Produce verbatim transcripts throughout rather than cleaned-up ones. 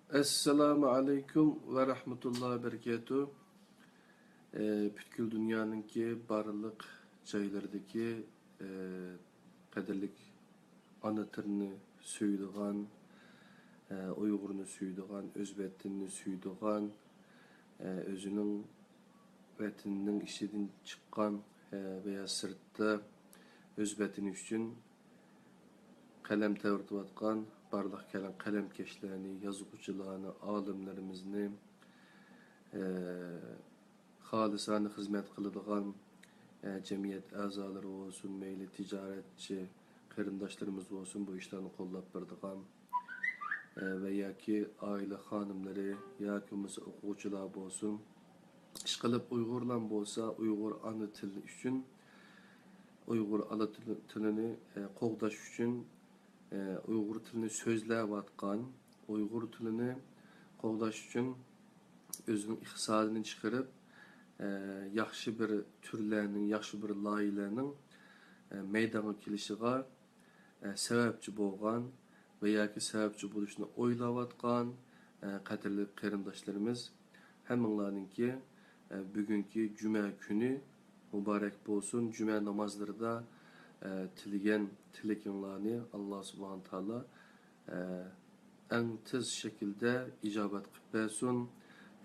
ئەسسالامۇ ئەلەيكۇم ۋە رەھمەتۇللاھى ۋە بەرىكاتۇھ. ئە، پۈتكۈل دۇنيانىڭكى بارلىق جايلىرىدىكى، ئە، قەدىرلىك ئانا تىلىنى سۆيىدىغان، ئە، ئۇيغۇرنى سۆيىدىغان، ئۆز ۋەتىنىنى سۆيىدىغان، ئە، ئۆزىنىڭ ۋەتىنىنىڭ ئىچىدىن چىققان، ئە، ۋە يا سىرتتا ئۆز ۋەتىنى ئۈچۈن قەلەم تەۋرىتىۋاتقان بارلىق قەلەم، قەلەمكەشلەرنى، يازغۇچىلارنى، ئالىملىرىمىزنى، ئە، خالىسانە خىزمەت قىلىدىغان، ئە، جەمئىيەت ئەزالىرى بولسۇن، مەيلى تىجارەتچى قېرىنداشلىرىمىز بولسۇن، بۇ ئىشلارنى قوللاپ بېرىدىغان، ئە، ۋە ياكى ئائىلە خانىملىرى ياكى بولمىسا ئوقۇغۇچىلار بولسۇن، ئىشقىلىپ ئۇيغۇرلار بولسا ئۇيغۇر ئانا تىلى ئۈچۈن، ئۇيغۇر ئانا تىلى، تىلىنى، ئە، قوغداش ئۈچۈن، ئە، ئۇيغۇر تىلىنى سۆزلەۋاتقان، ئۇيغۇر تىلىنى قوغداش ئۈچۈن ئۆزىنىڭ ئىقتىسادىنى چىقىرىپ، ئە، ياخشى بىر تۈرلەرنىڭ، ياخشى بىر لايىھەلەرنىڭ، ئە، مەيدانغا كېلىشىغا، ئە، سەۋەبچى بولغان ۋە ياكى سەۋەبچى بولۇشنى ئويلاۋاتقان، ئە، قەدىرلىك قېرىنداشلىرىمىز، ھەممىڭلارنىڭكى، ئە، بۈگۈنكى جۈمە كۈنى مۇبارەك بولسۇن. جۈمە نامازلىرىدا، ئە، تىلىگەن تىلىكىڭلارنى ئاللا سۇبھانە تائالا، ئە، ئەڭ تېز شەكىلدە ئىجابەت قىلىپ بەرسۇن.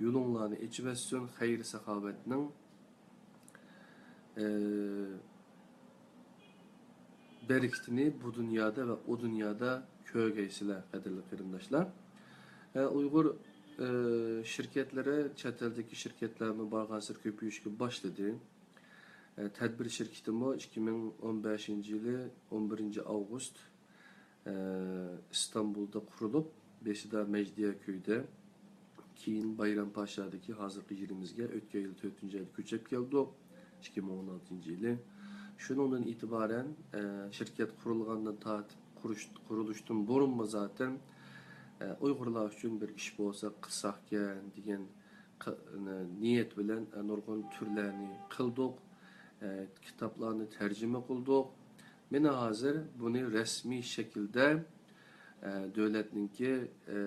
يولۇڭلارنى ئېچىۋەتسۇن. خەير ساخاۋەتنىڭ، ئە، بەرىكىتىنى بۇ دۇنيادا ۋە ئۇ دۇنيادا كۆرگەيسىلەر، قەدىرلىك قېرىنداشلار. ئە، ئۇيغۇر، ئە، شىركەتلىرى، چەت ئەلدىكى شىركەتلەرمۇ بارغانسېرى كۆپىيىشكە باشلىدى. ئە، تەدبىر شىركىتىمۇ ئىككى مىڭ ئون بەشىنچى يىلى ئون بىرىنچى ئاۋغۇست، ئە، ئىستانبۇلدا قۇرۇلۇپ، بېشىدا مەجدىيە كۆيدە، كېيىن بايرامپاشادىكى ھازىرقى يېرىمىزگە ئۆتكەن يىل تۆتىنچى ئايدا كۆچۈپ كەلدۇق، ئىككى مىڭ ئون ئالتىنچى يىلى. شۇنىڭدىن ئېتىبارەن، ئە، شىركەت قۇرۇلغاندىن تارتىپ، قۇرۇش-، قۇرۇلۇشتىن بۇرۇنمۇ زاتەن، ئە، ئۇيغۇرلار ئۈچۈن بىر ئىش بولسا قىلساقكەن دېگەن قى-، نىيەت بىلەن، ئە، نۇرغۇن تۈرلەرنى قىلدۇق، ئە، كىتابلارنى تەرجىمە قىلدۇق. مانا ھازىر بۇنى رەسمىي شەكىلدە، ئە، دۆلەتنىڭكى، ئە،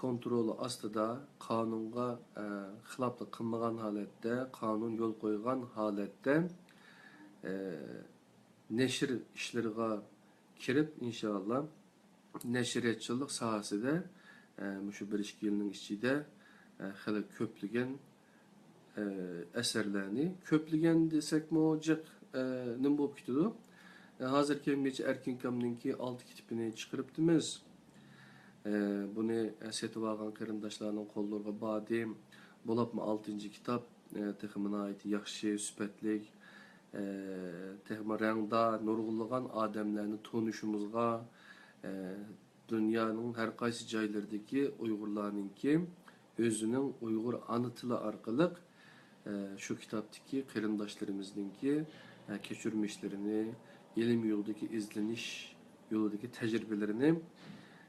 كونترولى ئاستىدا، قانۇنغا، ئە، خىلاپلىق قىلمىغان ھالەتتە، قانۇن يول قويغان ھالەتتە، ئە، نەشر ئىشلىرىغا كىرىپ، ئىنشائاللا، نەشرىياتچىلىق ساھەسىدە، ئە، مۇشۇ بىر ئىككى يىلنىڭ ئىچىدە، ئە، خېلى كۆپلىگەن، ئە، ئەسەرلەرنى، كۆپلىگەن دېسەكمۇ جىق، ئە، نېمە بولۇپ كېتىدۇ؟ ئە، ھازىر كەلگۈچە ئەركىن كامنىڭكى ئالتە كىتابىنى چىقىرىپتىمىز. ئە، بۇنى، ئە، سېتىۋالغان قېرىنداشلارنىڭ قوللىرىغا باردى. بولۇپمۇ ئالتىنچى كىتاب، ئە، تېخىمۇ ناھايىتى ياخشى، سۈپەتلىك، ئە، تېخىمۇ رەڭدار، نۇرغۇنلىغان ئادەملەرنى تونۇشىمىزغا، ئە، دۇنيانىڭ ھەر قايسى جايلىرىدىكى ئۇيغۇرلارنىڭكى ئۆزىنىڭ ئۇيغۇر ئانا تىلى ئارقىلىق، ئە، شۇ كىتابتىكى قېرىنداشلىرىمىزنىڭكى، ئە، كەچۈرمىشلىرىنى، ئىلىم يولىدىكى ئىزدىنىش يولىدىكى تەجرىبىلىرىنى،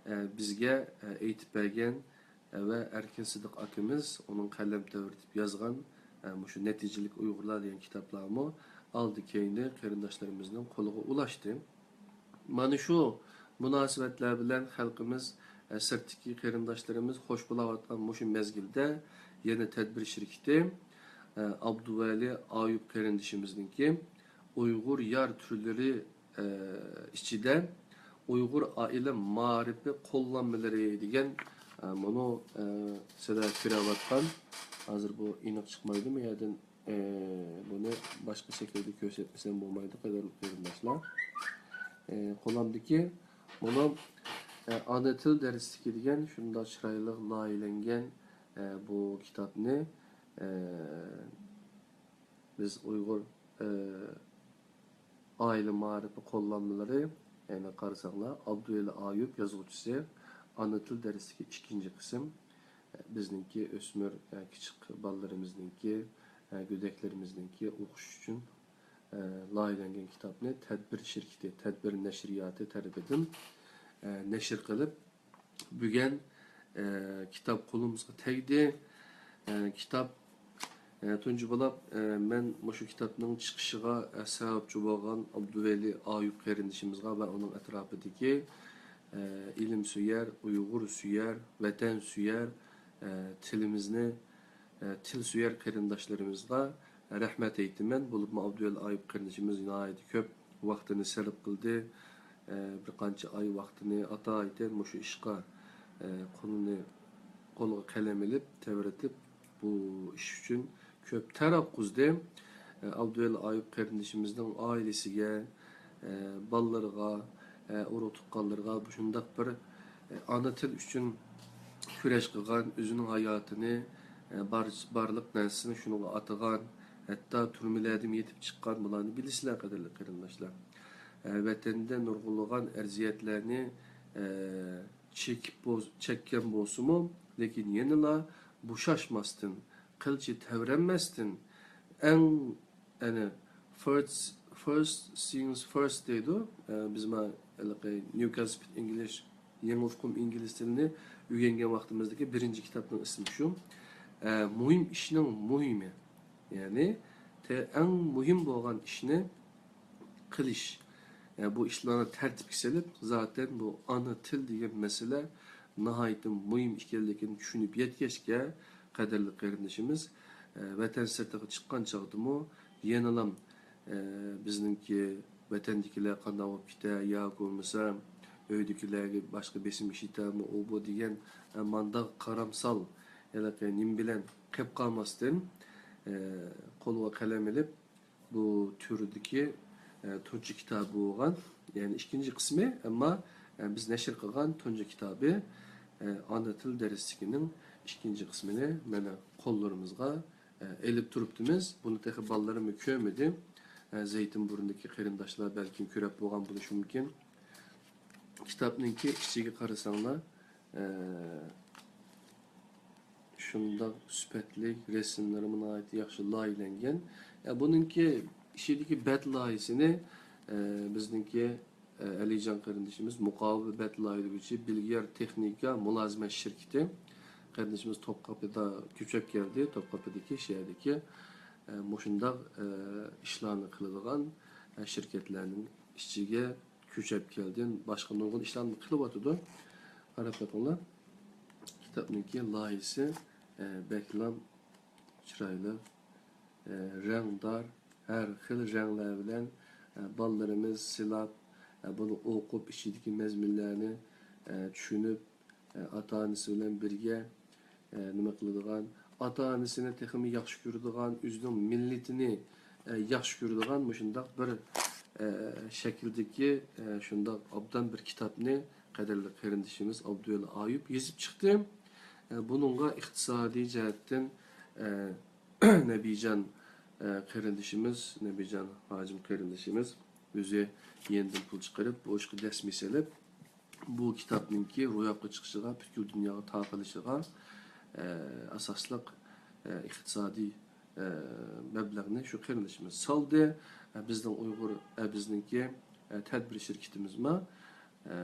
ئە، بىزگە، ئە، ئېيتىپ بەرگەن، ئە، ۋە ئەركىن سىدىق ئاكىمىز ئۇنىڭ قەلەم تەۋرىتىپ يازغان، ئە، مۇشۇ نەتىجىلىك ئۇيغۇرلار دېگەن كىتابلارمۇ ئالدى كەينى قېرىنداشلىرىمىزنىڭ قولىغا ئۇلاشتى. مانا شۇ مۇناسىۋەتلەر بىلەن خەلقىمىز، ئە، سىرتتىكى قېرىنداشلىرىمىز خوش بولاۋاتقان مۇشۇ مەزگىلدە يەنە تەدبىر شىركىتى، ئە، ئابدۇۋەلى ئايۇپ قېرىندىشىمىزنىڭكى ئۇيغۇر يار تۈرلىرى، ئە، ئىچىدە ئۇيغۇر ئائىلە مائارىپى قوللانمىلىرى دېگەن، ئە، مۇنۇ، ئە، سىلەر كۆرۈۋاتقان، ھازىر بۇ ئېنىق چىقمايدۇ، بۇ يەردىن ئى، بۇنى باشقا شەكىلدە كۆرسەتمىسەم بولمايدۇ، قەدىرلىك قېرىنداشلار. ئى، قولۇمدىكى مانا، ئى، ئانا تىل دەرسلىكى دېگەن شۇنداق چىرايلىق لايىھەلەنگەن، ئى، بۇ كىتابنى، ئى، بىز ئۇيغۇر، ئى، ئائىلە مائارىپى قوللانمىلىرى، يەنى قارىساڭلار، ئابدۇۋەلى ئايۇپ يازغۇچىسى، ئانا تىل دەرسلىكى ئىككىنچى قىسىم. بىزنىڭكى ئۆسمۈر، ئە، كىچىك بالىلىرىمىزنىڭكى، ئە، گۆدەكلىرىمىزنىڭكى ئوقۇش ئۈچۈن، ئە، لايىھەلەنگەن كىتابنى تەدبىر شىركىتى، تەدبىر نەشرىياتى تەرىپىدىن، ئە، نەشر قىلىپ، بۈگۈن، ئە، كىتاب قولىمىزغا تەگدى. ئە، كىتاب، ئە، تۇنجى بولاپ، ئە، مەن مۇشۇ كىتابنىڭ چىقىشىغا، ئە، سەۋەبچى بولغان ئابدۇۋەلى ئايۇپ قېرىندىشىمىزغا ۋە ئۇنىڭ ئەتراپىدىكى، ئە، ئىلىم سۆيەر، ئۇيغۇر سۆيەر، ۋەتەن سۆيەر، ئە، تىلىمىزنى، ئە، تىل سۆيەر قېرىنداشلىرىمىزغا رەھمەت ئېيتىمەن. بولۇپمۇ ئابدۇۋەلى ئايۇپ قېرىندىشىمىز ناھايىتى كۆپ ۋاقتىنى سەرپ قىلدى. ئە، بىر قانچە ئاي ۋاقتىنى ئاتايىتەن مۇشۇ ئىشقا، ئە، قولىنى، قولىغا قەلەم ئېلىپ، تەۋرىتىپ، بۇ ئىش ئۈچۈن كۆپ تەر ئاتقۇزدى. ئابدۇۋەلى ئايۇپ قېرىندىشىمىزنىڭ ئائىلىسىگە، بالىلىرىغا، ئۇرۇق-تۇغقانلىرىغا شۇنداق بىر ئانا تىل ئۈچۈن كۈرەش قىلغان، ئۆزىنىڭ ھاياتىنى، بار-، بارلىق نەرسىسىنى شۇنىڭغا ئاتىغان، ھەتتا تۈرمىلەردىمۇ يېتىپ چىققان، بۇلارنى بىلىسىلەر، قەدىرلىك قېرىنداشلار. ۋەتەندە نۇرغۇنلىغان ئەرزىيەتلەرنى، چېكىپ بول-، چەككەن بولسىمۇ، لېكىن يەنىلا بوشاشماستىن، قىلچە تەۋرەنمەستىن، ئەڭ، ئەنە، first, first things first دەيدۇ. ئە، بىز ما ھېلىقى New Concept English، يېڭى ئۇقۇم ئىنگلىز تىلىنى ئۆگەنگەن ۋاقتىمىزدىكى بىرىنچى كىتابنىڭ ئىسمى شۇ. ئە، مۇھىم ئىشنىڭ مۇھىمى. يەنى، تە-، ئەڭ مۇھىم بولغان ئىشنى قىلىش. ئە، بۇ ئىشلارنى تەرتىپكە سېلىپ، زاتەن بۇ ئانا تىل دېگەن مەسىلە ناھايىتى مۇھىم ئىكەنلىكىنى چۈشىنىپ يەتكەچكە، قەدىرلىك قېرىندىشىمىز، ئە، ۋەتەن سىرتىغا چىققان چاغدىمۇ يەنىلام، ئە، بىزنىڭكى ۋەتەندىكىلەر قانداق بولۇپ كېتە ياكى بولمىسا ئۆيدىكىلەرگە باشقا بېسىم ئىشلىتەمۇ ئۇ بۇ دېگەن، ئە، مانداق قارامسال ھېلىقى نېمە بىلەن قېپ قالماستىن، ئە، قولىغا قەلەم ئېلىپ، بۇ تۈردىكى، ئە، تۇنجى كىتابى بولغان، يەنى ئىككىنچى قىسمى، ئەمما، ئە، بىز نەشر قىلغان تۇنجى كىتابى، ئە، ئانا تىل دەرسلىكىنىڭ ئىككىنچى قىسمىنى مانا قوللىرىمىزغا، ئە، ئېلىپ تۇرۇپتىمىز. بۇنى تېخى بالىلىرىممۇ كۆرمىدى. ئە، زەيتىنبۇرۇندىكى قېرىنداشلار بەلكىم كۆرۈپ بولغان بولۇشى مۇمكىن. كىتابنىڭكى ئىچىگە قارىساڭلار، ئە، شۇنداق سۈپەتلىك، رەسىملىرىمۇ ناھايىتى ياخشى لايىھەلەنگەن. ئە، بۇنىڭكى ئىچىدىكى بەت لايىھەسىنى، ئە، بىزنىڭكى، ئە، ئەلىجان قېرىندىشىمىز، مۇقاۋا بەت لايىھەلىگۈچى، بىلگىيار تېخنىكا مۇلازىمەت شىركىتى قېرىندىشىمىز توپقاپىدا كۆچۈپ كەلدى. توپقاپىدىكى شەھەردىكى، ئە، مۇشۇنداق، ئە، ئىشلارنى قىلىدىغان، ئە، شىركەتلەرنىڭ ئىچىگە كۆچۈپ كەلدى. باشقا نۇرغۇن ئىشلارنى قىلىۋاتىدۇ. قاراپ بېقىڭلار. كىتابنىڭكى لايىھەسى، ئە، بەكلا چىرايلىق، ئە، رەڭدار، ھەر خىل رەڭلەر بىلەن، ئە، بالىلىرىمىز سىلاپ، ئە، بۇنى ئوقۇپ، ئىچىدىكى مەزمۇنلارنى، ئە، چۈشىنىپ، ئاتا-ئانىسى بىلەن بىرگە، نېمە قىلىدىغان، ئاتا-ئانىسىنى تېخىمۇ ياخشى كۆرىدىغان، ئۆزىنىڭ مىللىتىنى ياخشى كۆرىدىغان مۇشۇنداق بىر شەكىلدىكى شۇنداق ئوبدان بىر كىتابنى قەدىرلىك قېرىندىشىمىز ئابدۇۋەلى ئايۇپ يېزىپ چىقتى. بۇنىڭغا ئىقتىسادىي جەھەتتىن نەبىجان قېرىندىشىمىز، نەبىجان ھاجىم قېرىندىشىمىز ئۆزى يېنىدىن پۇل چىقىرىپ، بۇ ئىشقا دەسمە سېلىپ، بۇ كىتابنىڭكى روياپقا چىقىشىغا، پۈتكۈل دۇنياغا تارقىلىشىغا، ئە، ئاساسلىق، ئە، ئىقتىسادىي، ئە، مەبلەغنى شۇ قېرىندىشىمىز سالدى. ئە، بىزنىڭ ئۇيغۇر، ئە، بىزنىڭكى، ئە، تەدبىر شىركىتىمىزمۇ، ئە،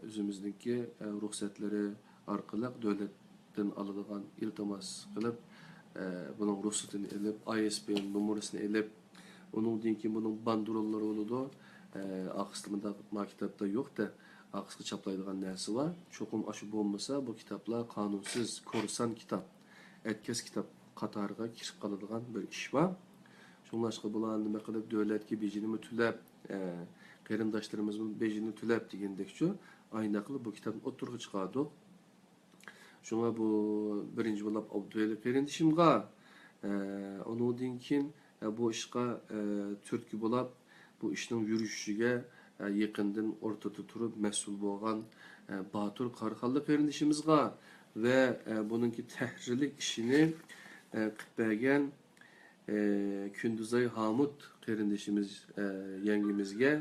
ئۆزىمىزنىڭكى، ئە، رۇخسەتلىرى ئارقىلىق دۆلەتتىن ئالىدىغان ئىلتىماس قىلىپ، ئە، بۇنىڭ رۇخسىتىنى ئېلىپ، ئاي ئېس بى ئېن نومۇرىسىنى ئېلىپ، ئۇنىڭدىن كېيىن بۇنىڭ باندېروللىرى بولىدۇ. ئە، ئارقىسىدا مۇنداق ما كىتابتا يوق-دە، ئارقىسىغا چاپلايدىغان نەرسە بار. چوقۇم ئاشۇ بولمىسا، بۇ كىتابلار قانۇنسىز، كورسان كىتاب، ئەتكەس كىتاب قاتارىغا كىرىپ قالىدىغان بىر ئىش بار. شۇڭلاشقا بۇلار نېمە قىلىپ، دۆلەتكە بېجىنىمۇ تۆلەپ، ئە، قېرىنداشلىرىمىزمۇ بېجىنى تۆلەپ دېگەندەكچۇ، ئاينداق قىلىپ بۇ كىتابنى ئوتتۇرىغا چىقاردۇق. شۇڭا بۇ بىرىنچى بولاپ ئابدۇۋەلى قېرىندىشىمغا، ئە، ئۇنىڭدىن كېيىن، ئە، بۇ ئىشقا، ئە، تۈرتكە بولاپ، بۇ ئىشنىڭ يۈرۈشۈشىگە، ئە، يېقىندىن ئورتىدا تۇرۇپ مەسئۇل بولغان، ئە، باتۇر قاراخانلىق قېرىندىشىمىزغا ۋە، ئە، بۇنىڭكى تەھرىرلىك ئىشىنى، ئە، قىلىپ بەرگەن، ئە، كۈندۈزئاي ھامۇت قېرىندىشىمىز، ئە، يەڭگىمىزگە،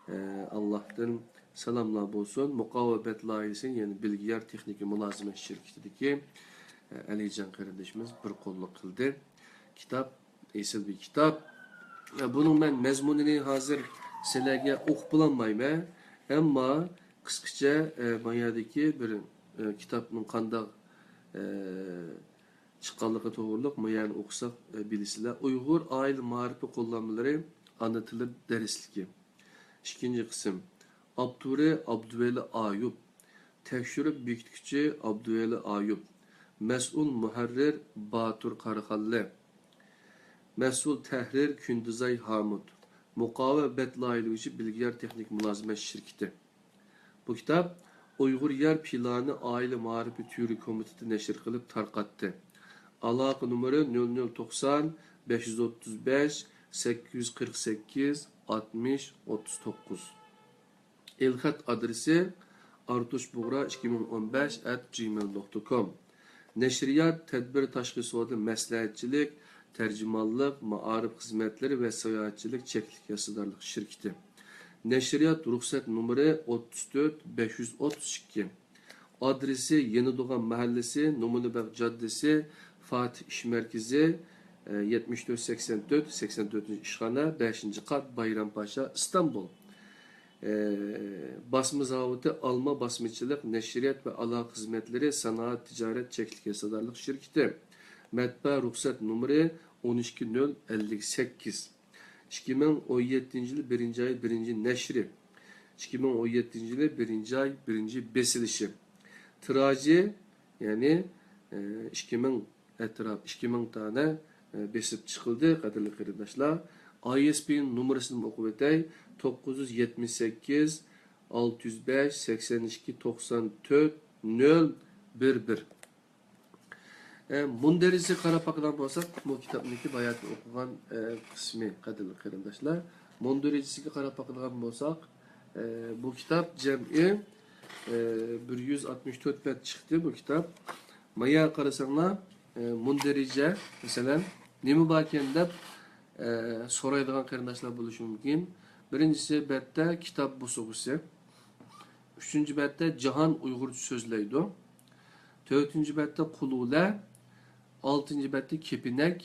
ئە، ئاللاھتىن سالاملار بولسۇن. مۇقاۋا بەت لايىھىسى، يەنى بىلگىيار تېخنىكا مۇلازىمەت شىركىتىدىكى، ئە، ئەلىجان قېرىندىشىمىز بىر قوللۇق قىلدى. كىتاب، ئېسىل بىر كىتاب. ئە، بۇنىڭ مەن مەزمۇنىنى ھازىر سىلەرگە ئوقۇپ بولالمايمەن. ئەمما قىسقىچە، ئە، ما يەردىكى بىر، ئە، كىتابنىڭ قانداق، ئە، چىققانلىقى توغرۇلۇق ما يەرنى ئوقۇساق، ئە، بىلىسىلەر. ئۇيغۇر ئائىلە مائارىپى قوللانمىلىرى ئانا تىلى دەرسلىكى. ئىككىنچى قىسىم. ئاپتورى ئابدۇۋەلى ئايۇپ. تەكشۈرۈپ بېكىتكۈچى ئابدۇۋەلى ئايۇپ. مەسئۇل مۇھەررىر باتۇر قاراخانلى. مەسئۇل تەھرىر كۈندۈزئاي ھامۇت. مۇقاۋا بەت لايىھىلىگۈچى بىلگىيار تېخنىك مۇلازىمەت شىركىتى. بۇ كىتاب ئۇيغۇر يەر پىلانى ئائىلە مائارىپى تۈرى كومىتېتى نەشر قىلىپ تارقاتتى. ئالاقە نومۇرى نۆل نۆل توقسان، بەش يۈز ئوتتۇز بەش، سەككىز يۈز قىرىق سەككىز، ئاتمىش، ئوتتۇز توققۇز. ئېلخەت ئادرېسى: ئارتۇش بۇغرا ئىككى مىڭ ئون بەش ئەت جىمېيل نۇقتا كوم. نەشرىيات تەدبىر تاشقى سودا مەسلىھەتچىلىك، تەرجىمانلىق، مائارىپ خىزمەتلىرى ۋە ساياھەتچىلىك چەكلىك ھەسسىدارلىق شىركىتى. نەشرىيات رۇخسەت نومۇرى ئوتتۇز تۆت، بەش يۈز ئوتتۇز ئىككى. ئادرېسى: يېنىدوغان مەھەللىسى، نومۇنىباغ جاددىسى، فاتىھ ئىش مەركىزى، يەتمىش تۆت سەكسەن تۆت، سەكسەن تۆتىنچى ئىشخانا، بەشىنچى قات، بايرامپاشا، ئىستانبۇل. باسما زاۋۇتى، ئالما باسمىچىلىق، نەشرىيات ۋە ئالاقە خىزمەتلىرى سانائەت تىجارەت چەكلىك ھەسسىدارلىق شىركىتى. مەتبەئە رۇخسەت نومۇرى ئون ئىككى نۆل ئەللىك سەككىز. ئىككى مىڭ ئون يەتتىنچى يىل بىرىنچى ئاي بىرىنچى نەشرى. ئىككى مىڭ ئون يەتتىنچى يىلى بىرىنچى ئاي بىرىنچى بېسىلىشى. تىراژى، يەنى، ئىككى مىڭ ئەتراپ، ئىككى مىڭ دانە، بېسىپ چىقىلدى، قەدىرلىك قېرىنداشلار. ئاي ئېس بى نومۇرىسىنى ئوقۇپ ئۆتەي: توققۇز يۈز يەتمىش سەككىز، ئالتە يۈز بەش، سەكسەن ئىككى، توقسان تۆت، نۆل بىر بىر. ئە، مۇندەرىجىسىگە قاراپ باقىدىغان بولساق، بۇ كىتابنىڭكى باياتىن ئوقۇغان، ئە، قىسمى، قەدىرلىك قېرىنداشلار. مۇندەرىجىسىگە قاراپ باقىدىغان بولساق، ئە، بۇ كىتاب جەمئىي، ئە، بىر يۈز ئاتمىش تۆت بەت چىقتى بۇ كىتاب. مايا قارىساڭلار، ئە، مۇندەرىجە، مەسىلەن، نېمە باركەن دەپ، ئە، سورايدىغان قېرىنداشلار بولۇشى مۇمكىن. بىرىنچىسى، بەتتە كىتاب بوسۇغىسى. ئۈچىنچى بەتتە جاھان ئۇيغۇرچە سۆزلەيدۇ. تۆتىنچى بەتتە قۇلۇلە. ئالتىنچى بەتتە كېپىنەك.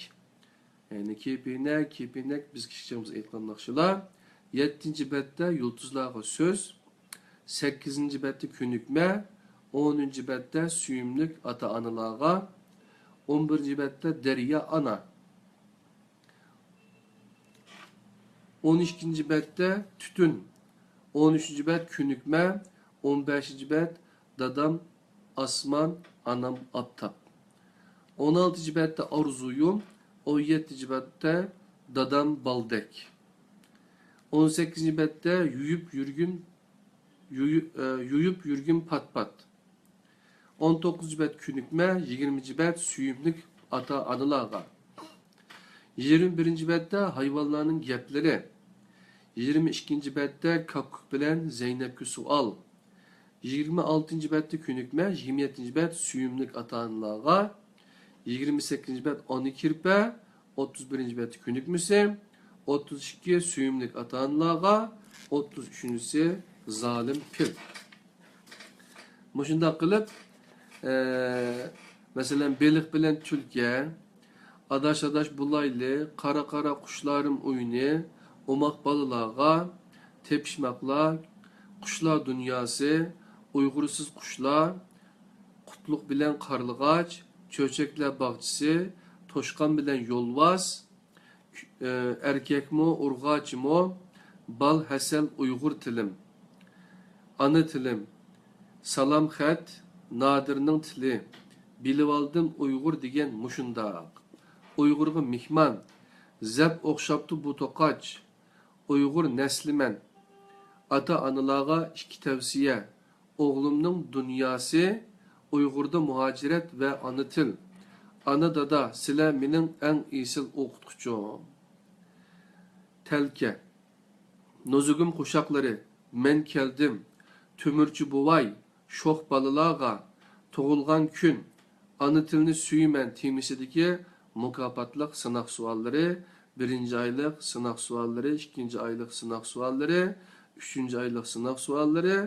يەنى كېپىنەك، كېپىنەك، بىز كىچىك چېغىمىزدا ئېيتقان ناخشىلار. يەتتىنچى بەتتە يۇلتۇزلارغا سۆز. سەككىزىنچى بەتتە كۆنۈكمە. ئونىنچى بەتتە سۆيۈملۈك ئاتا-ئانىلارغا. ئون بىرىنچى بەتتە دەريا ئانا. ئون ئىككىنچى بەتتە تۈتۈن، ئون ئۈچىنچى بەت كۆنۈكمە، ئون بەشىنچى بەت دادام ئاسمان، ئانام ئاپتاپ. ئون ئالتىنچى بەتتە ئارزۇيۇم، ئون يەتتىنچى بەتتە دادام بالدەك. ئون سەككىزىنچى بەتتە يۇيۇپ يۈرگۈن، يۇيۇ-، ئە، يۇيۇپ يۈرگۈن پات-پات. ئون توققۇزىنچى بەت كۆنۈكمە، يىگىرمىنچى بەت سۆيۈملۈك ئاتا-ئانىلارغا. يىگىرمە بىرىنچى بەتتە ھايۋانلارنىڭ گەپلىرى. يىگىرمە ئىككىنچى بەتتە كاككۇك بىلەن زەينەپكە سوئال. يىگىرمە ئالتىنچى بەتتە كۆنۈكمە، يىگىرمە يەتتىنچى بەت سۆيۈملۈك ئاتا-ئانىلارغا. يىگىرمە سەككىزىنچى بەت ئانا كىرپە، ئوتتۇز بىرىنچى بەتتە كۆنۈكمىسى، ئوتتۇز ئىككى سۆيۈملۈك ئاتا-ئانىلارغا، ئوتتۇز ئۈچىنچىسى زالىم پىل. مۇشۇنداق قىلىپ، ئە، مەسىلەن، بېلىق بىلەن تۈلكە، ئاداش-ئاداش بولايلى، قارا-قارا قۇشلارىم ئوينى، ئوماق بالىلارغا، تېپىشماقلار، قۇشلار دۇنياسى، ئۇيغۇرسىز قۇشلار، قۇتلۇق بىلەن قارلىغاچ، چۆچەكلەر باغچىسى، توشقان بىلەن يولۋاس، ئەركەكمۇ، ئۇرغاچىمۇ، بال ھەسەل ئۇيغۇر تىلىم. ئانا تىلىم، سالام خەت، نادىرنىڭ تىلى، بىلىۋالدىم ئۇيغۇر دېگەن مۇشۇنداق. ئۇيغۇرغا مېھمان، زەپ ئوخشاپتۇ بۇ توقاچ. ئۇيغۇر نەسلىمەن. ئاتا-ئانىلارغا ئىككى تەۋسىيە. ئوغلۇمنىڭ دۇنياسى ئۇيغۇردا مۇھاجىرەت ۋە ئانا تىل. ئانا، دادا، سىلەر مېنىڭ ئەڭ ئېسىل ئوقۇتقۇچۇم. تەلكە. نۇزۇگۇم قوشاقلىرى، مەن كەلدىم، تۆمۈرچى بوۋاي، شوخ بالىلارغا، تۇغۇلغان كۈن، ئانا تىلنى سۆيىمەن تېمىسىدىكى مۇكاپاتلىق سىناق سوئاللىرى، بىرىنچى ئايلىق سىناق سوئاللىرى، ئىككىنچى ئايلىق سىناق سوئاللىرى، ئۈچىنچى ئايلىق سىناق سوئاللىرى،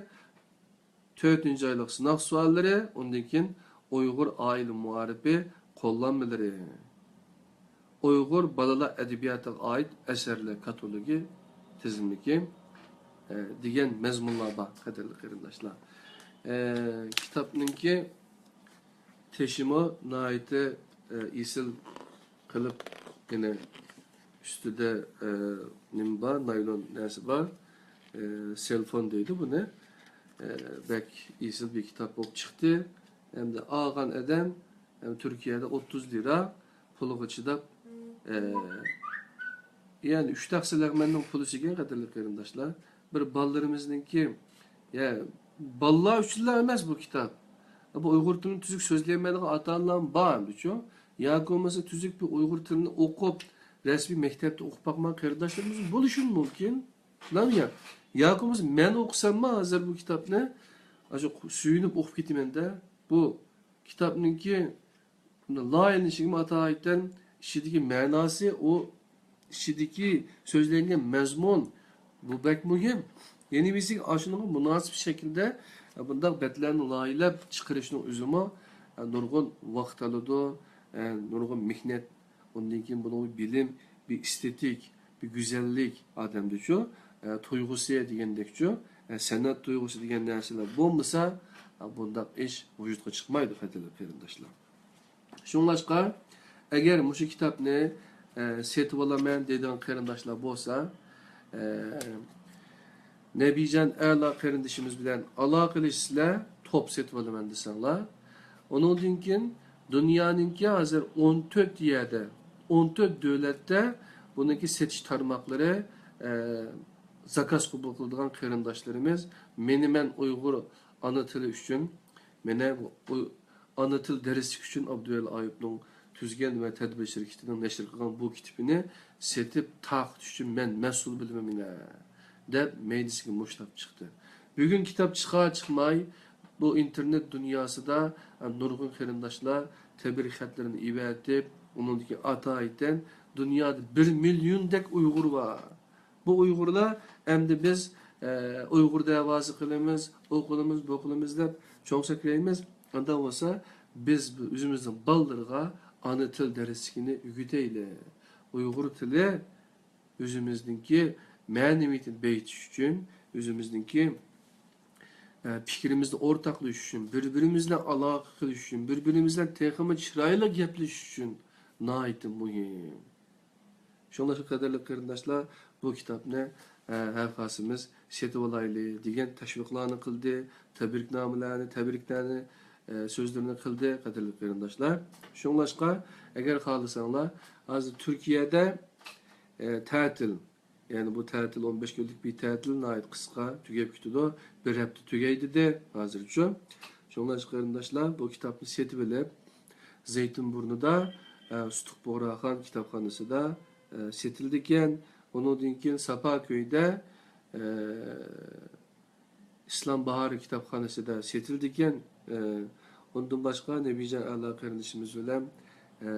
تۆتىنچى ئايلىق سىناق سوئاللىرى، ئۇندىن كېيىن ئۇيغۇر ئائىلە مائارىپى قوللانمىلىرى، ئۇيغۇر بالىلار ئەدەبىياتىغا ئائىت ئەسەرلەر كاتالوگى تىزىملىكى، ئە، دېگەن مەزمۇنلار بار، قەدىرلىك قېرىنداشلار. ئە، كىتابنىڭكى تېشىمۇ ناھايىتى، ئە، ئېسىل قىلىپ، يەنە ئۈستىدە، ئە، نېمە بار، نايلون نەرسە بار. ئە، سېلفون دەيدۇ بۇنى. ئە، بەك ئېسىل بىر كىتاب بولۇپ چىقتى. ئەمدى ئالغان ئادەم، ئەم، تۈركىيەدە ئوتتۇز لىرا پۇلىغا چىداپ، ئە، يەنى ئۈچ تەخسە لەغمەننىڭ پۇلى ئىكەن، قەدىرلىك قېرىنداشلار. بىر بالىلىرىمىزنىڭكى، يا، بالىلار ئۈچۈنلا ئەمەس بۇ كىتاب. بۇ ئۇيغۇر تىلىنى تۈزۈك سۆزلىيەلمەيدىغان ئاتا-ئانىلارمۇ بار ئەمدىچۇ. ياكى بولمىسا تۈزۈك بىر ئۇيغۇر تىلىنى ئوقۇپ، رەسمىي مەكتەپتە ئوقۇپ باقمىغان قېرىنداشلىرىمىز بولۇشىمۇ مۇمكىن. ياكى بولمىسا مەن ئوقۇساممۇ ھازىر بۇ كىتابنى، ئاشۇ سۆيۈنۈپ ئوقۇپ كېتىمەن-دە. بۇ كىتابنىڭكى لايىھەلىنىشىگىمۇ ئاتايىتەن ئىچىدىكى مەناسى، ئۇ ئىچىدىكى سۆزلەنگەن مەزمۇن، بۇ بەك مۇھىم. يەنە بىرسى، ئاشۇنىڭغا مۇناسىپ شەكىلدە بۇنداق بەتلەرنى لايىھەلەپ چىقىرىشنىڭ ئۆزىمۇ نۇرغۇن ۋاقىت ئالىدۇ، نۇرغۇن مېھنەت. ئۇندىن كېيىن بۇنىڭ بىلىم، بىر ئېستېتىك، بىر گۈزەللىك ئادەمدىچۇ، تۇيغۇسى دېگەندەكچۇ، سەنئەت تۇيغۇسى دېگەن نەرسىلەر بولمىسا، بۇنداق ئىش ۋۇجۇدقا چىقمايدۇ، قەدىرلىك قېرىنداشلار. شۇڭلاشقا، ئەگەر مۇشۇ كىتابنى، ئە، سېتىۋالىمەن دەيدىغان قېرىنداشلار بولسا، ئە، نەبىجان ئەلا قېرىندىشىمىز بىلەن ئالاقىلىشىسىلەر، توپ سېتىۋالىمەن دېسەڭلار. ئۇنىڭدىن كېيىن دۇنيانىڭكى ھازىر ئون تۆت يەردە، ئون تۆت دۆلەتتە بۇنىڭكى سېتىش تارماقلىرى، ئە، زاكاز قوبۇل قىلىدىغان قېرىنداشلىرىمىز، مېنى مەن ئۇيغۇر ئانا تىلى ئۈچۈن، مېنى ئۇ ئانا تىل دەرسلىك ئۈچۈن ئابدۇۋەلى ئايۇپنىڭ تۈزگەن ۋە تەدبىر شىركىتىنىڭ نەشر قىلغان بۇ كىتىپىنى سېتىپ تارقىتىش ئۈچۈن مەن مەسئۇل بىلىمەن مېنى، دەپ مەيدىسىگە مۇشتلاپ چىقتى. بۈگۈن كىتاب چىقار چىقماي، بۇ ئىنتېرنېت دۇنياسىدا نۇرغۇن قېرىنداشلار تەبرىك خەتلىرىنى ئېۋەتىپ، ئۇنىڭدىكى ئاتايىتەن دۇنيادا بىر مىليوندەك ئۇيغۇر بار. بۇ ئۇيغۇرلار ئەمدى بىز، ئە، ئۇيغۇر دەۋاسى قىلىمىز، ئۇ قىلىمىز، بۇ قىلىمىز دەپ چوڭ سەكرەيمىز. ئانداق بولسا بىز ئۆزىمىزنىڭ بالىلىرىغا ئانا تىل دەرسلىكىنى ئۆگىتەيلى. ئۇيغۇر تىلى ئۆزىمىزنىڭكى مەنىۋىيىتىنى بېيىتىش ئۈچۈن، ئۆزىمىزنىڭكى، ئە، پىكرىمىزنى ئورتاقلىشىش ئۈچۈن، بىر-بىرىمىز بىلەن ئالاقە قىلىش ئۈچۈن، بىر-بىرىمىز بىلەن تېخىمۇ چىرايلىق گەپلىشىش ئۈچۈن ناھايىتى مۇھىم. شۇڭلاشقا قەدىرلىك قېرىنداشلار، بۇ كىتابنى، ئە، ھەر قايسىمىز سېتىۋالايلى دېگەن تەشۋىقلارنى قىلدى، تەبرىكنامىلەرنى، تەبرىكلەرنى، ئە، سۆزلىرىنى قىلدى، قەدىرلىك قېرىنداشلار. شۇڭلاشقا، ئەگەر خالىساڭلار، ھازىر تۈركىيەدە، ئە، تەتىل، يەنى بۇ تەتىل ئون بەش كۈنلۈك بىر تەتىل، ناھايىتى قىسقا، تۈگەپ كېتىدۇ. بىر ھەپتە تۈگەيدى دە ھازىرچۇ. شۇڭلاشقا قېرىنداشلار، بۇ كىتابنى سېتىۋېلىپ، زەيتۇنبۇرنىدا، ئە، سۇتۇق بۇغراخان كىتابخانىسىدا، ئە، سېتىلىدىكەن. ئۇنىڭدىن كېيىن ساپاكۆيدە، ئە، ئىسلام باھارى كىتابخانىسىدا سېتىلىدىكەن. ئە، ئۇندىن باشقا نەبىجان ئەلا قېرىندىشىمىز بىلەن، ئە،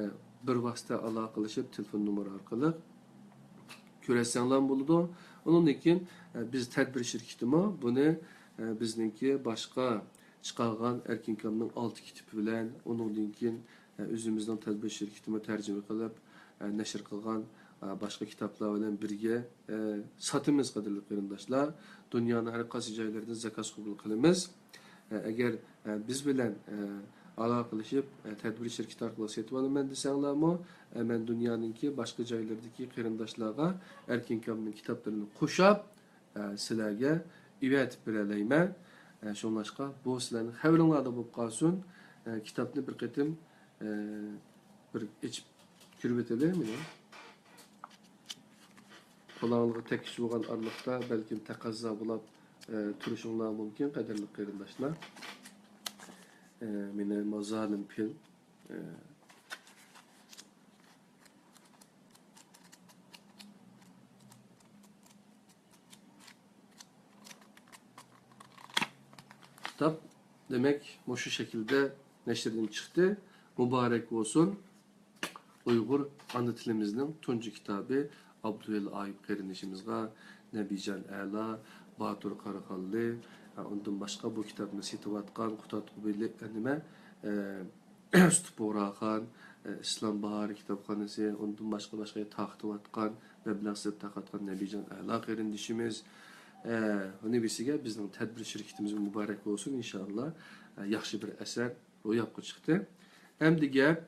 بىر ۋاسىتە ئالاقىلىشىپ، تېلېفون نومۇرى ئارقىلىق كۆرۈشسەڭلارمۇ بولىدۇ. ئۇنىڭدىن كېيىن، ئە، بىز تەدبىر شىركىتىمۇ بۇنى، ئە، بىزنىڭكى باشقا چىقارغان ئەركىن كامنىڭ ئالتە كىتابى بىلەن، ئۇنىڭدىن كېيىن، ئە، ئۆزىمىزنىڭ تەدبىر شىركىتىمۇ تەرجىمە قىلىپ، ئە، نەشر قىلغان، ئە، باشقا كىتابلار بىلەن بىرگە، ئە، ساتىمىز، قەدىرلىك قېرىنداشلار. دۇنيانىڭ ھەر قايسى جايلىرىدىن زاكاز قوبۇل قىلىمىز. ئە، ئەگەر، ئە، بىز بىلەن، ئە، ئالاقىلىشىپ، ئە، تەدبىر شىركىتى ئارقىلىق سېتىۋالىمەن دېسەڭلارمۇ، ئە، مەن دۇنيانىڭكى باشقا جايلىرىدىكى قېرىنداشلارغا ئەركىن كامنىڭ كىتابلىرىنى قوشاپ، ئە، سىلەرگە ئېۋەتىپ بېرەلەيمەن. ئە، شۇڭلاشقا بۇ سىلەرنىڭ خەۋىرىڭلاردا بولۇپ قالسۇن. ئە، كىتابنى بىر قېتىم، ئە، بىر ئېچىپ كۆرۈۋېتەيلى مېنى. قولاڭلىقى تەكشى بولغان ئارىلىقتا بەلكىم تەقەززا بولاپ، ئە، تۇرۇشۇڭلار مۇمكىن، قەدىرلىك قېرىنداشلار. ئە، مېنى مازالىم پىل. ئە، كىتاب، دېمەك، مۇشۇ شەكىلدە نەشردىن چىقتى. مۇبارەك بولسۇن! ئۇيغۇر ئانا تىلىمىزنىڭ تۇنجى كىتابى ئابدۇۋەلى ئايۇپ قېرىندىشىمىزغا، نەبىجان ئەلا، باتۇر قاراخانلى، ئۇندىن باشقا بۇ كىتابنى سېتىۋاتقان، قۇتادغۇ بىلەن، نېمە، ئە، سۇتۇق بۇغراخان، ئە، ئىسلام باھارى كىتابخانىسى، ئۇندىن باشقا، باشقا تارقىتىۋاتقان، مەبلەغ سېلىپ تارقاتقان نەبىجان ئەلا قېرىندىشىمىز، ئە، نېمىسىگە بىزنىڭ تەدبىر شىركىتىمىزگە مۇبارەك بولسۇن، ئىنشائاللا، ئە، ياخشى بىر ئەسەر روياپقا چىقتى. ئەمدى گەپ،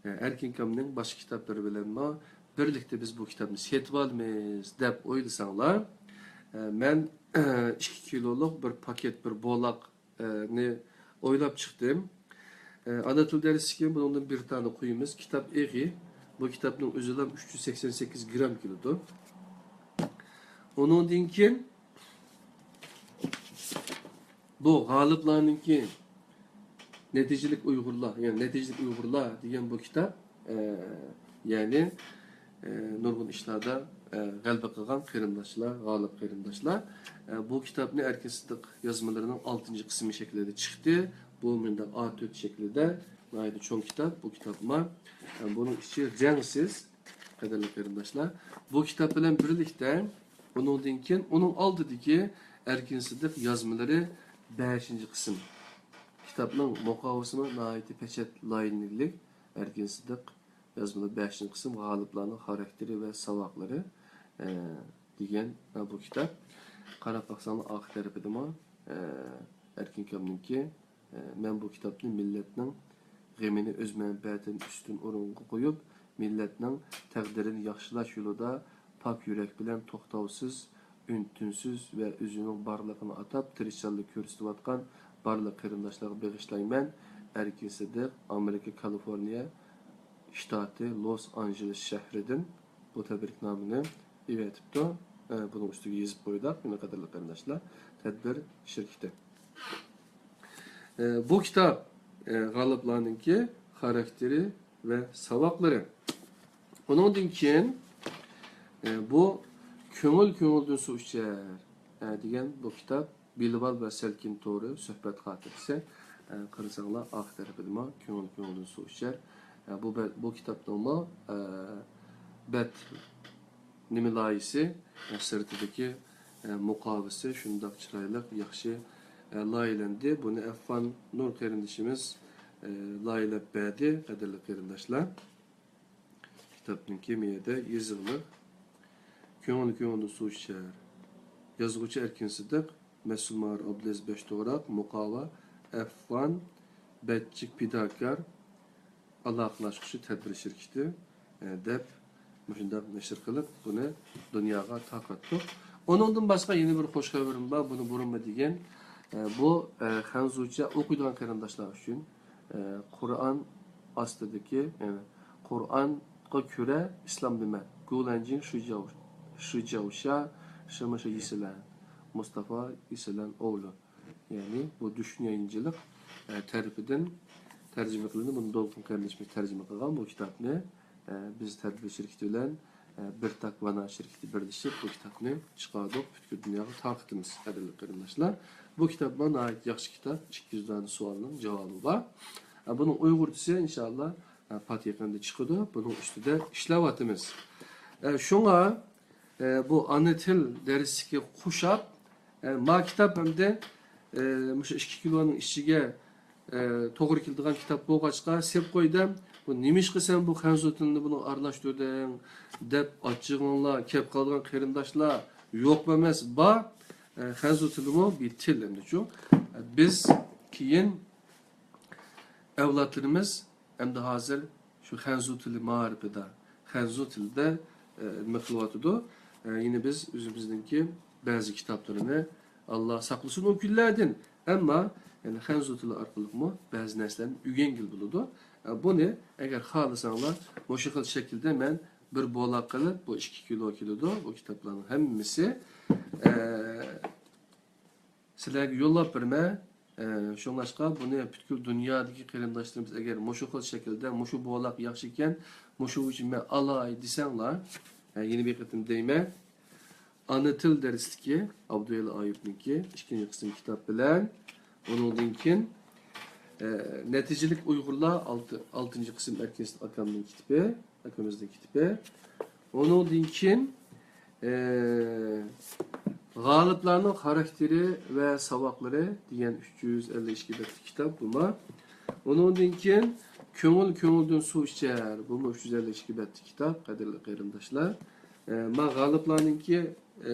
ئە، ئەركىن كامنىڭ باشقا كىتابلىرى بىلەنمۇ بىرلىكتە بىز بۇ كىتابنى سېتىۋالىمىز دەپ ئويلىساڭلار، ئە، مەن ئىككى كىلولۇق بىر پاكېت، بىر بولاقنى ئويلاپ چىقتىم. ئە، ئانا تىل دەرسىدىكى بۇنىڭدىن بىر دانە قويىمىز. كىتاب ئېغى. بۇ كىتابنىڭ ئۆزىلا ئۈچ يۈز سەكسەن سەككىز گرام كېلىدۇ. ئۇنىڭدىن كېيىن بۇ غالىپلارنىڭكى نەتىجىلىك ئۇيغۇرلار، يەنى نەتىجىلىك ئۇيغۇرلار دېگەن بۇ كىتاب، ئە، يەنى، ئە، نۇرغۇن ئىشلاردا، ئە، غەلىبە قىلغان قېرىنداشلار، غالىپ قېرىنداشلار. ئە، بۇ كىتابنى ئەركىن سىدىق يازمىلىرىنىڭ ئالتىنچى قىسمى شەكلىدە چىقتى. بۇ مۇنداق ئا تۆت شەكلىدە ناھايىتى چوڭ كىتاب بۇ كىتابما. ئە، بۇنىڭ ئىچى رەڭسىز، قەدىرلىك قېرىنداشلار. بۇ كىتاب بىلەن بىرلىكتە ئۇنىڭدىن كېيىن ئۇنىڭ ئالدىدىكى ئەركىن سىدىق يازمىلىرى بەشىنچى قىسىم. كىتابنىڭ مۇقاۋىسىمۇ ناھايىتى پەچەت لايىھەلىك. ئەركىن سىدىق يازمىلىرى بەشىنچى قىسىم، غالىپلارنىڭ خاراكتېرى ۋە ساۋاقلىرى، ئە، دېگەن، ئە، بۇ كىتاب. قاراپ باقساڭلار ئارقا تەرىپىدىمۇ، ئە، ئەركىن ئاكامنىڭكى، ئە، مەن بۇ كىتابنى مىللەتنىڭ غېمىنى ئۆز مەنپەئەتىدىن ئۈستۈن ئورۇنغا قويۇپ، مىللەتنىڭ تەقدىرىنى ياخشىلاش يولىدا پاك يۈرەك بىلەن توختاۋسىز، ئۈن-تىنسىز ۋە ئۆزىنىڭ بارلىقىنى ئاتاپ تىرىشچانلىق كۆرسىتىۋاتقان بارلىق قېرىنداشلارغا بېغىشلايمەن. ئەركىن سىدىق، ئامېرىكا كالىفورنىيە شتاتى لوس ئانژېلېس شەھىرىدىن بۇ تەبرىكنامىنى ئېۋەتىپتۇ. ئە، بۇنىڭ ئۈستىگە يېزىپ قويدۇق، مېنىڭ قەدىرلىك قېرىنداشلار، تەدبىر شىركىتى. ئە، بۇ كىتاب، ئە، غالىپلارنىڭكى خاراكتېرى ۋە ساۋاقلىرى. ئۇنىڭدىن كېيىن، ئە، بۇ كۆڭۈل كۆڭۈلدىن سۇ ئىچەر، ئە، دېگەن بۇ كىتاب بىلىۋال ۋە سەلكىن تورى سۆھبەت خاتىرىسى. ئە، قارىساڭلار ئارقا تەرىپىدىمۇ كۆڭۈل كۆڭۈلدىن سۇ ئىچەر. ئە، بۇ بە-، بۇ كىتابنىڭمۇ، ئە، بەت نېمە لايىھىسى، ئە، سىرتىدىكى، ئە، مۇقاۋىسى شۇنداق چىرايلىق، ياخشى، ئە، لايىھەلەندى. بۇنى ئەفغان نۇر قېرىندىشىمىز، ئە، لايىھەلەپ بەردى، قەدىرلىك قېرىنداشلار. كىتابنىڭكى مۇ يەردە يېزىقلىق. كۆڭۈل كۆڭۈلدىن سۇ ئىچەر. يازغۇچى ئەركىن سىدىق، مەسئۇل ماھىر ئابدۇلئەزىز بەشتوغراق، مۇقاۋا ئەفغان بەتچىك پىداكار، ئالاقىلەشكۈچى تەدبىر شىركىتى، ئە، دەپ مۇشۇنداق نەشر قىلىپ، بۇنى دۇنياغا تارقاتتۇق. ئۇنىڭدىن باشقا يەنە بىر خوش خەۋىرىم بار، بۇنى بۇرۇنمۇ دېگەن. ئە، بۇ، ئە، خەنزۇچە ئوقۇيدىغان قېرىنداشلار ئۈچۈن، ئە، قۇرئان ئاستىدىكى، يەنى قۇرئانغا كۆرە ئىسلام نېمە؟ گۇلەنجىڭ شىجاۋ-، شىجاۋشا شىمىشا يىسىلەن، مۇستافا يىسىلەن ئوۋلۇ. يەنى بۇ دۈشۈن يايىنچىلىق، ئە، تەرىپىدىن تەرجىمە قىلىندى. بۇنى دولقۇن قېرىندىشىمىز تەرجىمە قىلغان بۇ كىتابنى. ئە، بىز تەدبىر شىركىتى بىلەن، ئە، بىر تاك ۋانا شىركىتى بىرلىشىپ بۇ كىتابنى چىقاردۇق، پۈتكۈل دۇنياغا تارقىتىمىز، قەدىرلىك قېرىنداشلار. بۇ كىتابمۇ ناھايىتى ياخشى كىتاب، ئىككى يۈز دانە سوئالنىڭ جاۋابى بار. ئە، بۇنىڭ ئۇيغۇرچىسى ئىنشائاللا، ئە، پات يېقىندا چىقىدۇ. بۇنىڭ ئۈستىدە ئىشلەۋاتىمىز. ئە، شۇڭا، ئە، بۇ ئانا تىل دەرسلىكى قوشاپ، ئە، ما كىتاب ئەمدى، ئە، مۇشۇ ئىككى كىلونىڭ ئىچىگە، ئە، توغرا كېلىدىغان كىتاب بولغاچقا سېلىپ قوي دەم. بۇ نېمىشقا سەن بۇ خەنزۇ تىلىنى بۇنىڭغا ئارىلاشتۇردۇڭ دەپ ئاچچىقىڭلار كەپ قالىدىغان قېرىنداشلار يوقمۇ ئەمەس؟ بار. ئە، خەنزۇ تىلىمۇ بىر تىل ئەمدىچۇ. ئە، بىز كېيىن ئەۋلادلىرىمىز ئەمدى ھازىر شۇ خەنزۇ تىلى مائارىپىدا، خەنزۇ تىلىدا، ئە، نېمە قىلىۋاتىدۇ. ئە، يەنە بىز ئۆزىمىزنىڭكى بەزى كىتابلىرىنى، ئاللا ساقلىسۇن ئۇ كۈنلەردىن، ئەمما يەنە خەنزۇ تىلى ئارقىلىقمۇ بەزى نەرسىلەرنى ئۆگەنگىلى بولىدۇ. ئە، بۇنى ئەگەر خالىساڭلار، مۇشۇ خىل شەكىلدە مەن بىر بولاق قىلىپ، بۇ ئىككى كىلو كېلىدۇ، بۇ كىتابلارنىڭ ھەممىسى. ئە، سىلەرگە يوللاپ بېرىمەن. ئە، شۇڭلاشقا بۇنى پۈتكۈل دۇنيادىكى قېرىنداشلىرىمىز ئەگەر مۇشۇ خىل شەكىلدە، مۇشۇ بولاق ياخشىكەن، مۇشۇ ئۈچۈن مەن ئالاي دېسەڭلار، ئە، يەنە بىر قېتىم دەيمەن، ئانا تىل دەرسلىكى ئابدۇۋەلى ئايۇپنىڭكى ئىككىنچى قىسىم كىتاب بىلەن، ئۇنىڭدىن كېيىن، ئە، نەتىجىلىك ئۇيغۇرلار ئالتە-، ئالتىنچى قىسىم ئەركىن ئاكامنىڭ كىتابى، ئاكىمىزنىڭ كىتابى. ئۇنىڭدىن كېيىن، ئە، غالىپلارنىڭ خاراكتېرى ۋە ساۋاقلىرى دېگەن ئۈچ يۈز ئەللىك ئىككى بەتلىك كىتاب بۇمۇ. ئۇنىڭدىن كېيىن كۆڭۈل كۆڭۈلدىن سۇ ئىچەر، بۇمۇ ئۈچ يۈز ئەللىك ئىككى بەتلىك كىتاب، قەدىرلىك قېرىنداشلار. ئە، ما غالىپلارنىڭكى، ئە،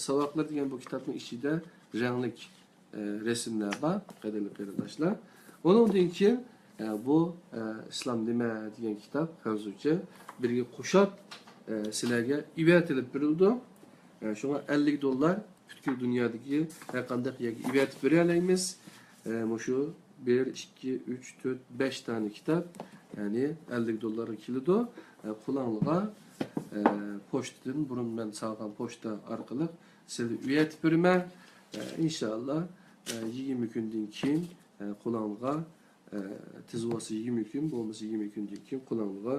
ساۋاقلىرى دېگەن بۇ كىتابنىڭ ئىچىدە رەڭلىك ئە، رەسىملەر بار، قەدىرلىك قېرىنداشلار. ئۇنىڭدىن كېيىن، ئە، بۇ، ئە، ئىسلام نېمە دېگەن كىتاب خەنزۇچە بىرگە قوشاپ، ئە، سىلەرگە ئېۋەتىلىپ بېرىلىدۇ. ئە، شۇڭا ئەللىك دوللار، پۈتكۈل دۇنيادىكى ھەر قانداق يەرگە ئېۋەتىپ بېرەلەيمىز. ئە، مۇشۇ بىر، ئىككى، ئۈچ، تۆت، بەش دانە كىتاب، يەنى ئەللىك دوللارغا كېلىدۇ. ئە، قولۇڭلارغا، ئە، پوچتىدىن، بۇرۇن مەن سالغان پوچتا ئارقىلىق سىلەرگە ئېۋەتىپ بېرىمەن. ئە، ئىنشائاللا، ئە، يىگىرمە كۈندىن كېيىن، ئە، قولۇڭلارغا، ئە، تېز بولسا يىگىرمە كۈن، بولمىسا يىگىرمە كۈندىن كېيىن قولۇڭلارغا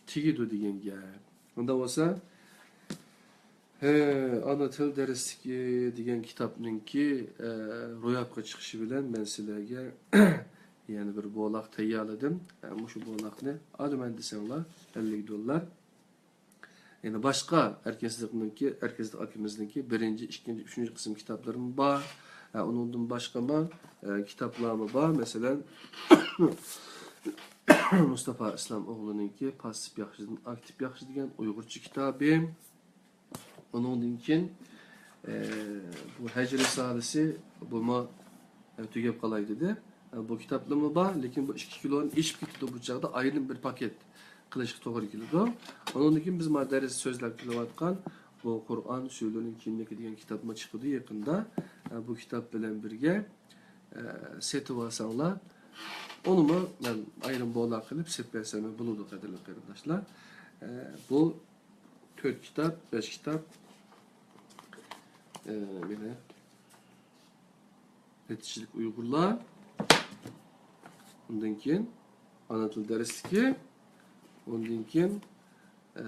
تېگىدۇ دېگەن گەپ. ئۇنداق بولسا، ھە، ئانا تىل دەرسلىكى دېگەن كىتابنىڭكى، ئە، روياپقا چىقىشى بىلەن مەن سىلەرگە يەنە بىر بولاق تەييارلىدىم. ئە، مۇشۇ بولاقنى ئالىمەن دېسەڭلار، ئەللىك دوللار. يەنە باشقا ئەركىنسىزلىقنىڭكى، ئەركىنسىزلىق ئاكىمىزنىڭكى بىرىنچى، ئىككىنچى، ئۈچىنچى قىسىم كىتابلىرىمۇ بار. ئە، ئۇنىڭدىن باشقىمۇ، ئە، كىتابلارمۇ بار. مەسىلەن، مۇستاپا ئىسلام ئوغلىنىڭكى پاسسىپ ياخشىدىن ئاكتىپ ياخشى دېگەن ئۇيغۇرچە كىتابى. ئۇنىڭدىن كېيىن، ئە، بۇ ھەج رىسالىسى، بۇمۇ، ئە، تۈگەپ قالاي دېدى. ئە، بۇ كىتابلىرىمۇ بار، لېكىن بۇ ئىككى كىلودىن ئېشىپ كېتىدۇ. بۇ چاغدا ئايرىم بىر پاكېت قىلىشقا توغرا كېلىدۇ. ئۇنىڭدىن كېيىن بىز مانا دەرس سۆزلەپ كېلىۋاتقان بۇ قۇرئان سۈرىلىرىنىڭ كىيىملىكى دېگەن كىتابمۇ چىقىدۇ يېقىندا. ئە، بۇ كىتاب بىلەن بىرگە، ئە، سېتىپ ئالساڭلار، ئۇنىمۇ مەن ئايرىم بولاق قىلىپ سېتىپ بەرسەممۇ بولىدۇ، قەدىرلىك قېرىنداشلار. ئە، بۇ تۆت كىتاب، بەش كىتاب، ئە، مانا، نەتىجىلىك ئۇيغۇرلار. ئۇندىن كېيىن ئانا تىل دەرسلىكى. ئۇندىن كېيىن، ئە،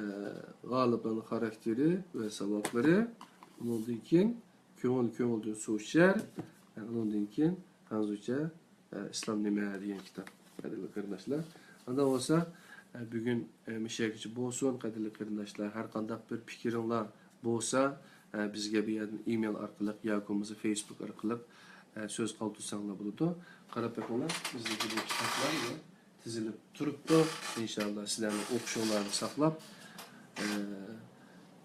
غالىبلارنىڭ خاراكتېرى ۋە ساۋاقلىرى. ئۇنىڭدىن كېيىن كۆڭۈل كۆڭۈلدىن سۇ ئىچەر. ئە، ئۇنىڭدىن كېيىن خەنزۇچە، ئە، ئىسلام نېمە دېگەن كىتاب، قەدىرلىك قېرىنداشلار. ئانداق بولسا، ئە، بۈگۈن، ئە، مۇشۇ يەرگىچە بولسۇن، قەدىرلىك قېرىنداشلار. ھەر قانداق بىر پىكرىڭلار بولسا، ئە، بىزگە بۇ يەردىن ئىمېيل ئارقىلىق ياكى بولمىسا فېيسبۇك ئارقىلىق، ئە، سۆز قالدۇرساڭلار بولىدۇ. قاراپ بېقىڭلار، بىزدىكى بۇ كىتابلار تىزىلىپ تۇرۇپتۇ. ئىنشاللا سىلەرنىڭ ئوقۇشۇڭلارنى ساقلاپ، ئە،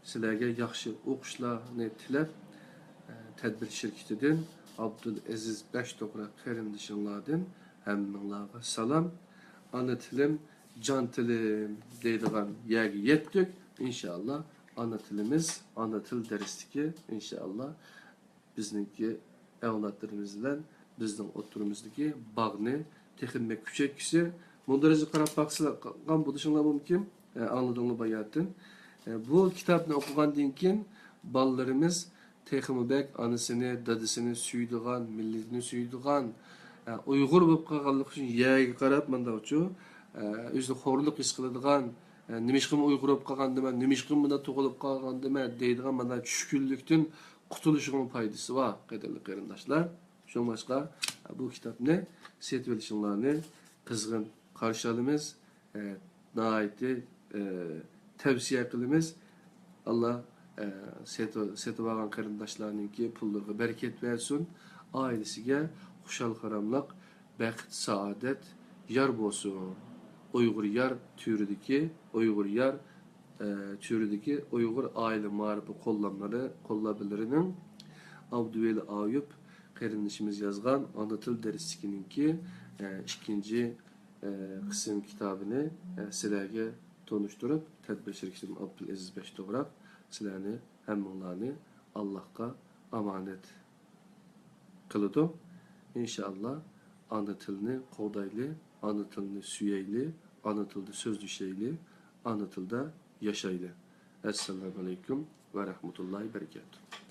سىلەرگە ياخشى ئوقۇشلارنى تىلەپ، ئە، تەدبىر شىركىتىدىن ئابدۇلئەزىز بەش توغراق قېرىندىشىڭلاردىن ھەممىڭلارغا سالام. ئانا تىلىم، جان تىلىم دەيدىغان يەرگە يەتتۇق. ئىنشاللا ئانا تىلىمىز، ئانا تىل دەرسلىكى ئىنشاللا بىزنىڭكى ئەۋلادلىرىمىز بىلەن بىزنىڭ ئوتتۇرىمىزدىكى باغنى تېخىمۇ بەك كۈچەيتكۈسى. مۇندەرىجە قاراپ باقسىلا، قالغان بولۇشۇڭلار مۇمكىن. ئە، ئاڭلىدىڭلار باياتىن. ئە، بۇ كىتابنى ئوقۇغاندىن كېيىن بالىلىرىمىز تېخىمۇ بەك ئانىسىنى، دادىسىنى سۆيىدىغان، مىللىتىنى سۆيىدىغان، ئە، ئۇيغۇر بولۇپ قالغانلىقى ئۈچۈن يەرگە قاراپ مۇنداقچۇ، ئە، ئۆزىنى خورلۇق ھېس قىلىدىغان، ئە، نېمىشقىمۇ ئۇيغۇر بولۇپ قالغاندىمەن، نېمىشقىمۇ مۇنداق تۇغۇلۇپ قالغاندىمەن دەيدىغان مانا چۈشكۈنلۈكتىن قۇتۇلۇشىنىڭ پايدىسى بار، قەدىرلىك قېرىنداشلار. شۇڭلاشقا بۇ كىتابنى سېتىۋېلىشىڭلارنى قىزغىن قارشى ئالىمىز. ئە، ناھايىتى، ئە، تەۋسىيە قىلىمىز. ئاللا، ئە، سېتىۋ-، سېتىۋالغان قېرىنداشلارنىڭكى پۇللىرىغا بەرىكەت بەرسۇن. ئائىلىسىگە خۇشال-خۇراملىق، بەخت-سائادەت يار بولسۇن. ئۇيغۇر يار تۈرىدىكى، ئۇيغۇر يار ئە، تۈرىدىكى ئۇيغۇر ئائىلە مائارىپى قوللانمىلىرى، قوللانمىلىرىنىڭ ئابدۇۋەلى ئايۇپ قېرىندىشىمىز يازغان ئانا تىل دەرسلىكىنىڭكى، ئە، ئىككىنچى، ئە، قىسىم كىتابىنى، ئە، سىلەرگە تونۇشتۇرۇپ، تەدبىر شىركىتىدىن ئابدۇلئەزىز بەش توغراق سىلەرنى ھەممىڭلارنى ئاللاھقا ئامانەت قىلىدۇ. ئىنشائاللا، ئانا تىلنى قوغدايلى، ئانا تىلنى سۆيەيلى، ئانا تىلدا سۆزلىشەيلى، ئانا تىلدا ياشايلى. ئەسسالامۇئەلەيكۇم ۋە رەھمەتۇللاھى بەرىكاتۇھ.